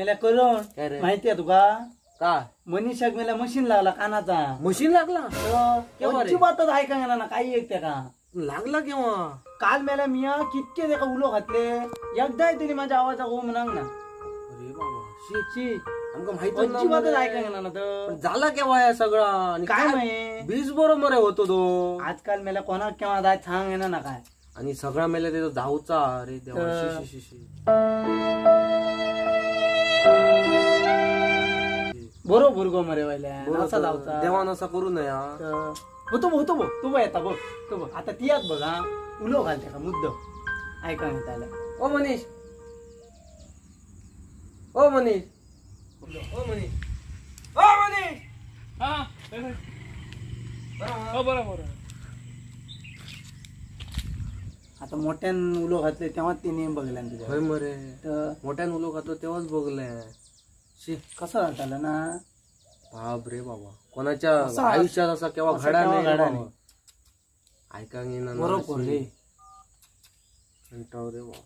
मेल्या करण माहिती आहे तुका का? मनीषाक मेल्या मशीन लागला कानाचा. मशीन लागला? अजिबातच ऐका गेला ना काही एक त्याका. लागला केव्हा? काल मेल्या मिया कितके त्याका उलो घातले, एकदाय तरी माझ्या आवाजाक हो म्हणांग ना. अरे बाबा शी शी, आमका माहिती अजिबातच ऐका गेला ना. तर झाला केव्हा या सगळा? आणि काय माहिती बीज बरोबर होतो तो. आजकाल मेल्या कोणाक केव्हा जाय सांग येणार ना काय. आणि सगळा मेल्या त्याचा धावचा. अरे देवा शी शी शी. बरो भुरगो मरे वयल्या असा धावचा. देवान असा करू नये. होतो होतो बघ तू बघ येता बघ तो बघ आता तियात बघ. हा उलो घालते का मुद्दम ऐका त्याला. ओ मनीष, ओ मनीष, ओ मनीष, ओ मनीष. हा हो बरोबर. आता मोठ्यान उलो घातले तेव्हा तिने बघल्या तुझ्या. होय मरे, तर मोठ्यान उलो घातलो तेव्हाच बघले. शी कसं झालं ना. बाप रे बाबा, कोणाच्या आयुष्यात असा केव्हा घडा नाही. ऐका ना बरोबर रे. कंटाळ रे बाबा.